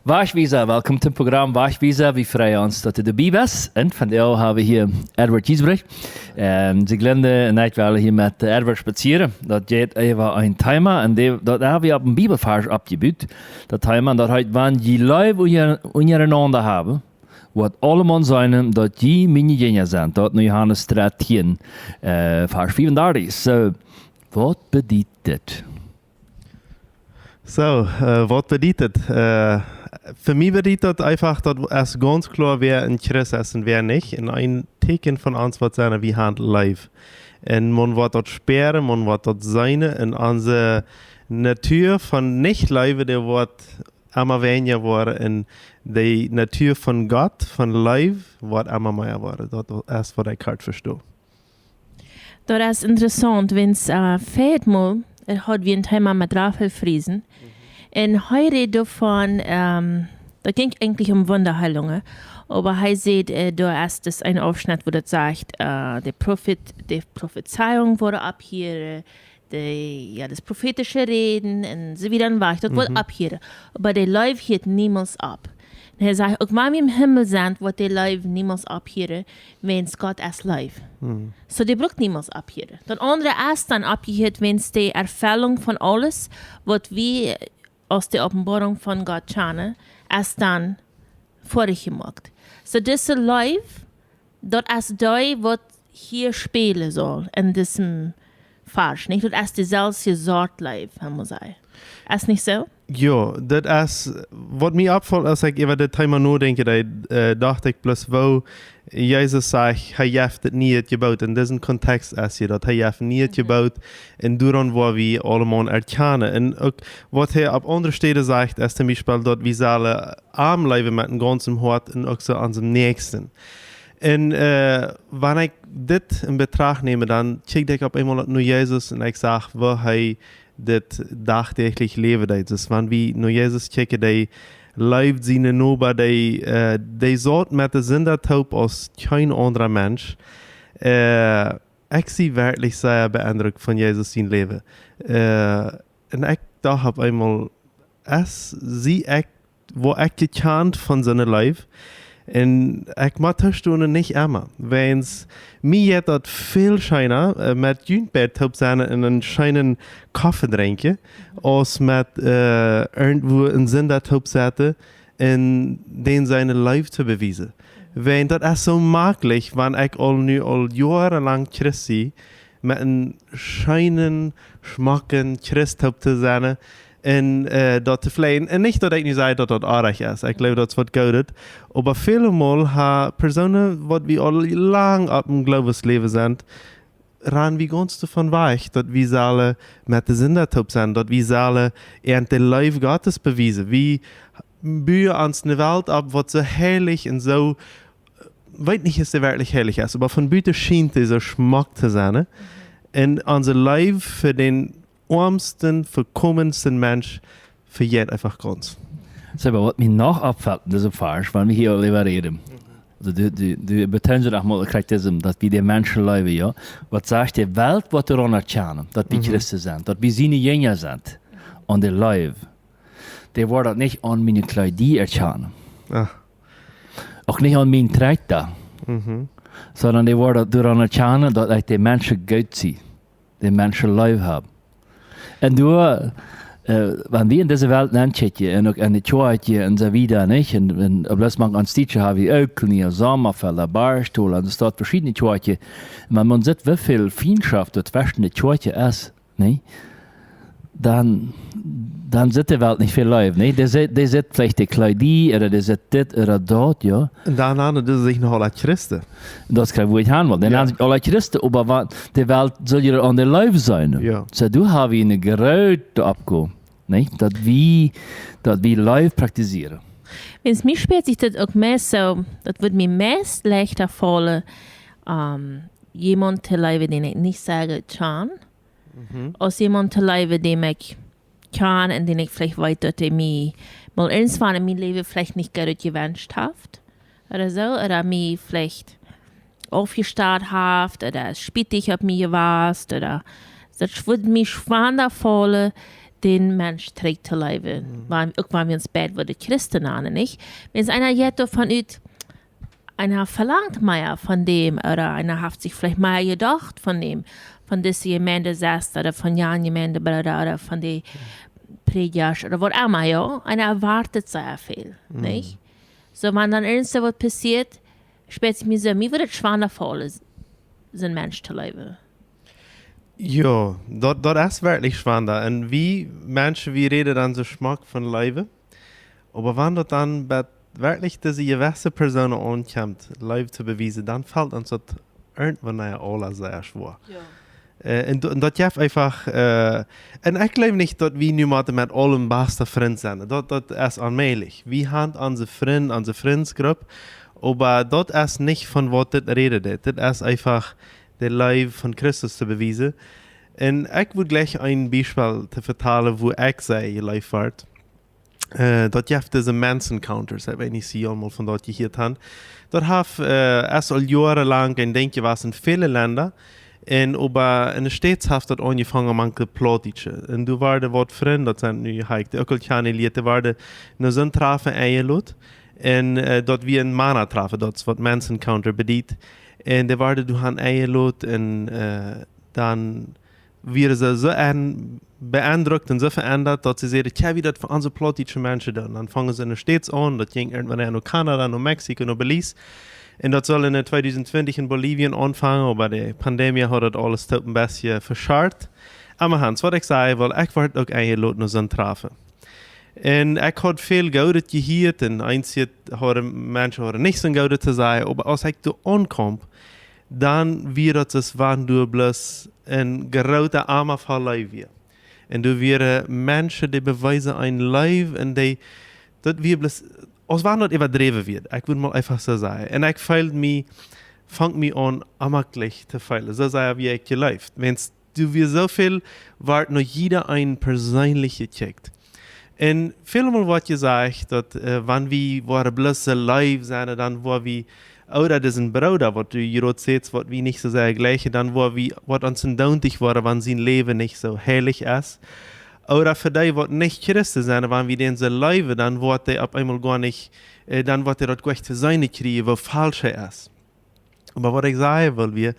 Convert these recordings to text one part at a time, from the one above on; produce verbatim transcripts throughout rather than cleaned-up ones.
Wajchwiesa, welkom tom Program Wajchwiesa. Wie freien ons, daut du doabie best. Un vondoag hab wie hia Edward Giesbrecht. Un Sieglinde un ekj wellen hia met Edward spazieren. Daut jeit äwa een Thema, un dee, daut hab wie opp een Bibelvarsch oppjebut. Daut Thema, daut heet: Wan jie Leew unja-, unjarenaunda haben, woat aulemaun seenen, daut jie miene Jinja sent. Daut en Johanes dartieen, äh, Varsch fiefundartich. Soo, waut bediet dit? Soo, äh, waut bediet dit? Äh, fa mie bediet daut eefach, daut es gaunz kloa, wäa een Christ es un wäa nich. Un een Tieekjen von ons woat sennen, wie haben Leew. Un maun woat daut spieren, maun woat daut seenen. Un onse Natua von nich leewen, dee woat emma weinja woaren. Un de Natua von Gott, von Leew, woat emma mea woaren. Daut es, waut ekj hia vesto. Daut es interessaunt, wiels, äh, väajet Mol, äh, haud wie een Thema met Rafael Friesen. Un hee räd doavon, ähm, daut jinkj eejentlich om Wundaheilungen. Oba hee säd, äh, doa es dis een Aufschnett, wua daut sajcht, äh, de Profet-, de Profezeiungen woaren opphieren, de, jo, daut profeetische Räden un soo wieda un wajch, daut woat opphieren. Oba de Leew hieet niemols opp. Un hee sajcht, uk wan wie em Himmel sent, woat de Leew niemols opphieren, wiels Gott es Leew. Soo, dee brukt niemols opphieren. Daut aundre es dan oppjehieet, wiels de Erfellung von aules, waut wie aus de Openboarunk von Gott kjanen, es dan foadich jemoakt. Soo, dise Leew, daut es dee, waut hia spälen saul en disem Varsch, nich? Daut es de selfstje Sort Leew, kaun maun sajen. Es nich soo? Jo, daut es, waut mie oppfault, aus ekj äwa dit Thema nodenkj, dan, äh, docht ekj bloos, woo Jesus sajcht, hee jeft daut niee Jeboot. En disen Kontext es hia daut, hee jeft daut niee Jeboot. Un doaraun woa wie aulemaun erkjanen. Un uk waut hee opp aundre Städen sajcht, es toom Biespel, daut wie sellen am leewen met däm gaunzen Hoat un uk soo onsen Näakjsten. Un, äh, wan ekj dit en Betracht näm, dan kjikj ekj opp eemol no Jesus un ekj sach, woo hee dit dachtäajlich läwen deed. Daut es, wan wie no Jesus kjikjen, dee leeft sienen Noba, dee, äh, dee saut met de Sinda toop aus kjeen aundra Mensch. Äh, ekj sie werkjlich sea beendrukt von Jesus sien Läwen. Äh, un ekj docht opp eemol, es, sie ekj, woa ekj jekjant von soone Leew? Un ekj mott toostonen, nich emma. Wiels mie jeit daut väl scheena, äh, met junt beid toop sennen un eenen scheenen Koffe drinkjen, aus met, äh, irjentwua een Sinda toop setten un dän siene Leew to bewiesen. Wiels daut es soo maklich, wan ekj aul nu aul joarenlang Christ sie, met eenen scheenen, schmocken Christ toop to sennen un, äh, daut to fleien. Un nich, daut ekj nu saj, daut daut oajch es. Ekj jleew, daut es waut Goodet. Oba väle Mol haben Persoonen, waut wie aul lang opp däm Gloowensläwen sent, rannen wie gaunz doavon wajch, daut wie sellen met de Sinda toop sennen, daut wie sellen an de Leew Gottes bewiesen. Wie buen ons eene Welt opp, waut soo heilich un soo, weet nich, aus dee werkjlich heilich es, oba von buten schient dee soo schmock to sennen, ne? Un onse Leew fa dän oamsten, vekomensten Mensch vejeit eefach gaunz. Soo, oba waut mie noch oppfault en disen Varsch, wan wie hia aul äwa räden, aulsoo, du, du, du betoonst daut mol, krakjt dit, daut wie de Menschen leewen, jo. Waut sajcht de Welt, waut doaraun erkjanen, daut wie Christen sent, daut wie siene Jinja sent? Aun de Leew. Dee woat daut nich aun miene Kjleeda erkjanen. Ah. Uk nich aun mienen Trakjta. Sonda dee woat daut doaraun erkjanen, daut ekj de Menschen goot sie, de Menschen leew hab. Un doa, äh, wan wie en dise Welt nenkjikjen un uk en de Kjoakjen un soo wieda, nich? Un, un opp daut mank ons Tiet haben wie Oakland, Sommerfeld, Barstow, un doa sent veschiedne Kjoakjen. Oba wan maun sitt, woo väl Fientschoft doa tweschen de Kjoakjen es, nä? Dan, dan sitt de Welt nich väl Leew, nä? Dee sitt, dee sitt veleicht de Kjleeda, ooda dee sitt dit ooda daut, jo. Un dan aundre, dee sent noch aule Christen. Daut es krakjt, wua ekj han well. Dee nanen sikj aule Christen, oba waut, de Welt saul je aun de Leew seenen. Jo. Soo, doa hab wie eene groote Oppgow, nä? Daut wie, daut wie Leew praktizieren. Wiels mie spieet sikj daut uk meist soo, daut wudd mie meist leichta faulen, ähm, jemaunt to leewen, dän ekj nich soo goot kjan, aus jemaunt to leewen, dän ekj kjan un dän ekj veleicht weet, daut hee mie mol irjentwan en mien Läwen veleicht nich goot jewenscht haft. Ooda soo, ooda mie veleicht aufjestat haft, ooda es spietich opp mie jewast, ooda daut wudd mie schwanda faulen, dän Mensch trigj to leewen. Mhm. Wan, uk wan wie ons beid wudden Christen nanen, nich? Wan eena jeit doavon ut, eena velangt mea von däm, ooda eena haft sikj veleicht mea jedocht von däm, von dise Jemeindesesta ooda von jan Jemeindebroda ooda von de Prädjasch ooda waut emma, jo. Eena erwoat sea väl, nich? Soo, wan dan irjent waut passieet, spieet mie soo, mie wudd et schwanda faulen, s-, soon Mensch to leewen. Jo, daut, daut es werkjlich schwanda. Un wie Menschen, wie räden dan soo schmock von Leew. Oba wan daut dan bie werkjlich dise jewesse Persoonen aunkjemt, Leew to bewiesen, dan fält ons daut irjentwanea aula sea schwoa. Jo. Äh, un, do- un daut jeft eefach, äh, un ekj jleew nich, daut wie nu motten met aulem baste Frind sennen. Daut, daut es onmäajlich. Wie haben onse Frind, onse Friendsgrupp, oba daut es nich von waut dit räden deit. Dit es eefach de Leew von Christus to bewiesen. Un ekj wudd jlikj een Biespel to vetalen, woo ekj sea jeleeft wort. Äh, daut jeft dise Men's Encounters, ekj weet nich, aus jie aul mol von daut jehieet haben. Daut haft, äh, es aul joarenlang een Dinkj jewast en väle Lenda. Un oba en de States haft daut aunjefongen mank de Plautdietsche. Un doa worden waut Frind, daut sent nu, ha ekj dee uk aul kjanen jelieet, dee worden no soon Trafen enjelot. Un, äh, daut wia een Mana-Trafen, daut es waut Men's Encounter bediet. Un dee worden doa han enjelot un, äh, dan wieren see soo en-, beendrukt un soo veendat, daut see säden: "Tja, wie daut fa onse plautdietsche Menschen doonen." Dan fungen see en de States aun, daut jinkj irjentwanea no Kanada, no Mexiko, no Belize. Un daut sull en tweedusent twintich en Bolivien aunfangen, oba de Pandemie haud daut aules toop een bät veschart. Oba Hans, waut ekj sajen well, ekj wort uk enjelot no soon Trafen. Un ekj haud väl Goodet jehieet un eenje hauden, Menschen hauden nich soon Goodet to sajen, oba aus ekj doa aunkjeem, dan wia daut aus wan doa bloos een groota Oma voll Leew wia. Un doa wieren Menschen, dee bewiesen eene Leew un dee, daut wia bloos, aus wan daut äwadräwen wia. Ekj wudd mol eefach soo sajen. Un ekj feeld mie, funk mie aun, onjemaklich to feelen. Soo sea wia ekj jeleeft. Wan doa wia soo väl, wort no jieda een perseenlich jekjikjt. Un väl mol woat jesajcht, daut, äh, wan wie woaren bloos soo leew sennen, dan woa wie, ooda disen Brooda, waut du jrod sätst, waut wie nich soo sea jlikjen, dan woa wie, woat ons een Doont woaren, wan sien Läwen nich soo heilich es. Ooda fa dee, waut nich Christen sent, wan wie dän soo leewen, dan woat dee opp eemol goanich, äh, dan woat dee daut goanich to seenen kjrieen, woo faulsch hee es. Oba waut ekj sajen well, wia,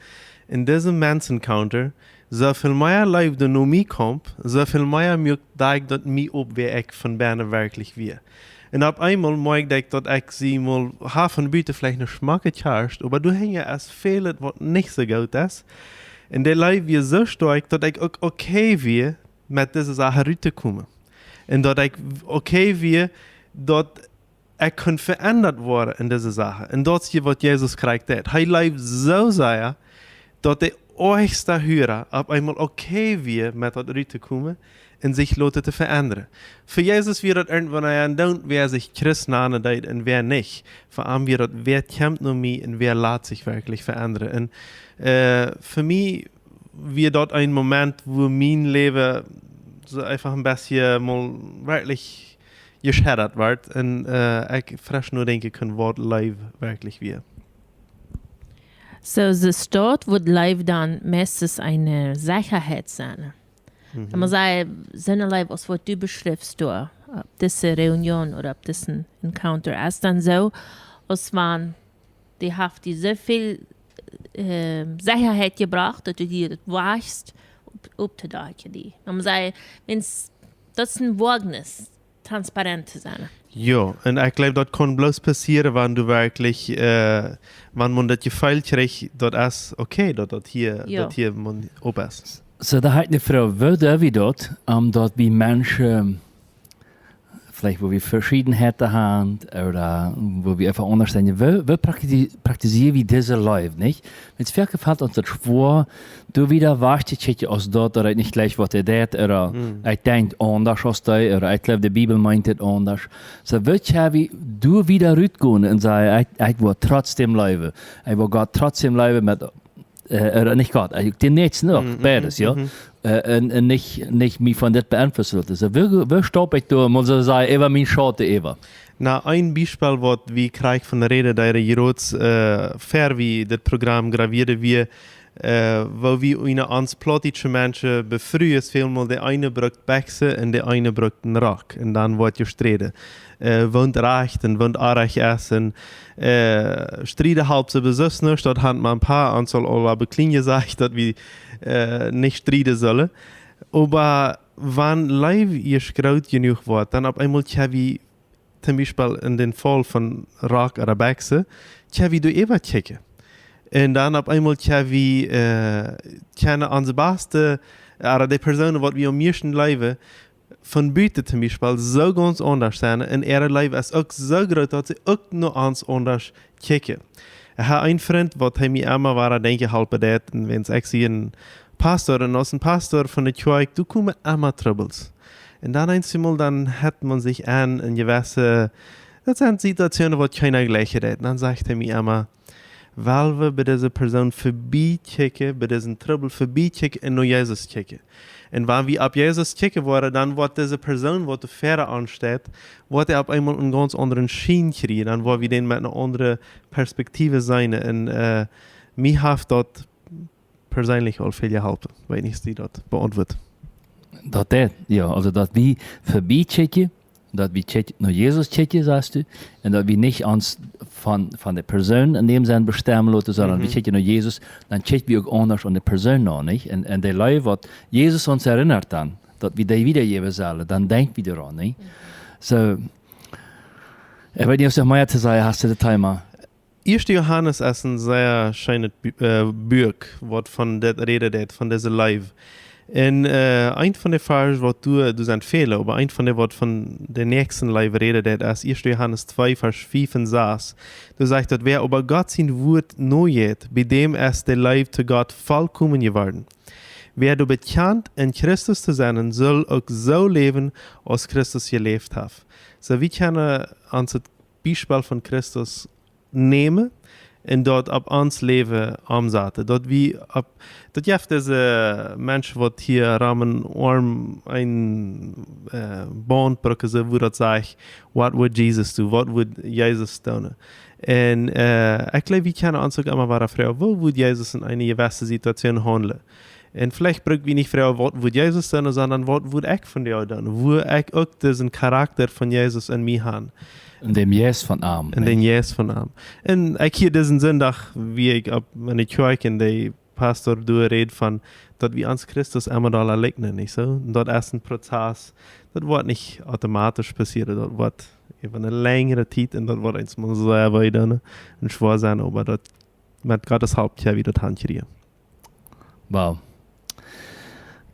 en disen Men's Encounter, soo väl mea Leew doa no mie kjeem, soo väl mea muak daut daut mie opp, wäa ekj von bennen werkjlich wia. Un opp eemol moakjt ekj, daut ekj see mol ha von buten veleicht ne schmocke Kjast, oba doa hinjen es väl, waut nich soo goot es. Un dee Leew wia soo stoakj, daut ekj uk okay wia, met dise Sachen rut to komen. Un daut ekj okay wia, daut ekj kunn veendat woaren en dise Sachen. Un daut es waut Jesus krakjt deed. Hee leewd soo sea, daut de oajchsta Hura opp eemol okay wia, met daut rut to komen un sikj loten to veendren. Fa Jesus wia daut irjentwanea een Doont, wäa sikj Christ nanen deed un wäa nich. Fa am wia daut, wäa kjemt no mie un wäa lat sikj werkjlich veendren. Un, äh, fa mie wia daut een Moment, wua mien Läwen soo eefach een bät mol werkjlich jescheddat wort un, äh, ekj fresch nodenkjen kunn, waut Leew werkjlich wia. Soo, de Staut wudd Leew dan meistens eene Sechaheit sennen. Mhm. Wan wie sajen, soone Leew aus waut du beschriffst doa, opp dise Reunion ooda opp disen Encounter, es dan soo, aus wan dee haft die soo väl, äh, Sechaheit jebrocht, daut du die daut wajchst, opp, opptodakjen die. Wan wie sajen, wan s-, daut es een Woagnis, transparent to sennen. Jo, un ekj jleew, daut kaun bloos passieren, wan du werkjlich, äh, wan eena daut Jefeel kjricht, daut es okay, daut daut hia, jo, daut hia eena opp es. Soo, doa haud ekj ne Froag, woo doo wie daut, om daut wie Menschen, veleicht woo wie Veschiedenheiten haben, ooda woo wie eefach aundasch sent, woo, woo prakti-, praktizieren wie dise Leew, nich? Wan et foaken felt ons daut schwoa, doa wada wajch to kjikjen aus daut, daut ekj nich jlikj waut hee deit, ooda, mm, ekj denkj aundasch aus dee, ooda ekj jleew, de Bibel meent et aundasch. Soo, woo kjenn wie doa wada rutgonen un sajen, ekj, ekj well trotzdäm leewen. Ekj well Gott trotzdäm leewen met, äh, ooda nich Gott, ekj, dän Näakjsten uk, mm, mm, beides, jo? Mm. Äh, un, un nich, nich mie von dit beeinflussen loten. Soo, woo, woo staup ekj doa, mott ekj sajen, äwa mienen Schauten äwa? Na, een Biespel, waut wie krakjt von de Räd, dee jrod, äh, ver wie dit Program gravieeden, wia, Äh, woo wie unja ons plautdietsche Menschen befrieen, es välmol de eene brukt Bekjse un de eene brukt een Rock. Un dan woat jesträden. Äh, woont rajcht un woont orrajcht es. Un, äh, strieden halpt sowieso nuscht, daut han mie een poa ons aul oba kjlien jesajcht, daut wie, äh, nich strieden sellen. Oba wan Leew groot jenuach woat, dan opp eemol kjenn wie toom Biespel en dän Faul von Rock ooda Bekjse, kjenn wie doa äwa kjikjen. Un dan opp eemol kjenn wie, äh, kjennen onse baste, ooda de Persoonen, waut wie aum mieeschten leewen, von buten toom Biespel soo gaunz aundasch sennen. Un äare Leew es uk soo groot, daut see uk no ons aundasch kjikjen. Ekj ha een Frint, waut hee mie emma wada denkjen halpen deed, un wan ekj sie een Pastor, un aus een Pastor von de Kjoakj, doa komen emma Trubbels. Un dan eemol, dan hett maun sikj aun eene jewesse, daut sent Situationen, waut kjeena jlikj haft. Un dan sajcht hee mie emma, well wie bie dise Persoon vebie kjikjen, bie disen Trubbel vebie kjikjen un no Jesus kjikjen. Un wan wie opp Jesus kjikjen woaren, dan woat dise Persoon, waut doa ver ons steit, woat hee opp eemol een gaunz aundren Schien kjrieen, dan woa wie dän met eene aundre Perspektiew seenen. Un, äh, mie haft daut perseenlich aul väl jeholpen. Weet nich, aus daut beauntwuat. Daut deit, jo, aulsoo daut wie vebie kjikjen, daut wie kjikjen no Jesus kjikjen, sajchst du, un daut wie nich ons von, von de Persoon en däm Senn bestemmen loten, sonda wie kjikjen no Jesus, dan kjikj wie uk aundasch aun de Persoon no, nich? Un, un de Leew, waut Jesus ons erinnert dan, daut wie dee wiedajäwen sellen, dan denkj wie doaraun, nich? Soo, ekj weet nich, aus du mea to sajen hast to dit Thema. Ieeschte Johanes es een sea scheenet Bu-, äh, Buak, waut von dit räden deit, von dise Leew. Un, äh, een von de Varsch, waut doa, doa sent väle, oba een von de, waut von de Näakjstenleew räden deit, es Ieeschte Johanes twee, Varsch fief un sas. Doa sajcht daut, wäa oba Gott sien Wuat nojeit, bie däm es de Leew to Gott vollkomen jeworden. Wäa doa bekjant, en Christus to sennen, saul uk soo läwen, aus Christus jeläft haft. Soo, wie kjennen ons daut Biespel von Christus nämen un daut opp ons Läwen omsaten. Daut wie opp, daut jeft dise Menschen, waut hia rom een Oam een, äh, Baunt brucken, soo woo daut sajcht, "What would Jesus do?" Waut wudd Jesus doonen? Un, äh, ekj jleew, wie kjennen ons uk emma wada froagen, woo wudd Jesus en eene jewesse Situation haundlen? Un veleicht bruck wie nich froagen, waut wudd Jesus doonen, sonda waut wudd ekj vondoag doonen? Wudd ekj uk disen Charakter von Jesus en mie haben? En dän Jeist von am, en nich? Dän Jeist von am. Un ekj hia disen Sindach, wia ekj opp eene Kjoakj un de Pastor doa räd von, daut wie ons Christus emma doa likjnen, nich soo? Un daut es een Prozess, daut woat nich automatisch passieren, daut woat äwa eene lenjre Tiet un daut woat eemol sea wee doonen un schwoa sennen, oba daut met Gott siene Help kjenn wie daut hankjrieen. Wow.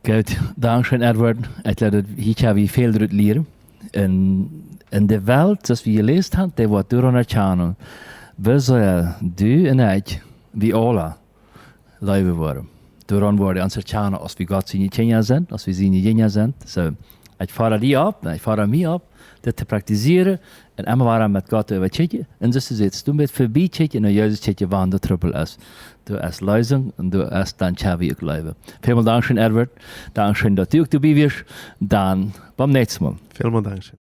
Goot, dankscheen, Edward. Ekj jleew, daut hia kjenn wie väl rut lieren. En, en de Welt, soo aus wie jeläst haben, dee woat doaraun erkjanen, woo sea du un ekj, wie aula, leewen woaren. Doaraun woat ons erkjanen, aus wie Gott siene Kjinja sent, aus wie siene Jinja sent. Soo, ekj foda die opp, ekj foda mie opp, dit to praktizieren un emma wada met Gott äwa kjikjen. Un soo aus du sajchst, du best vebie kjikjen, no Jesus kjikjen, wan doa Trubbel es. Doa es Leesunk un doa es dan kjenn wie uk leewen. Välmol dankscheen, Edward. Dankscheen, daut du uk doabie wieescht. Dan, biem näakjsten Mol. Välmol dankscheen.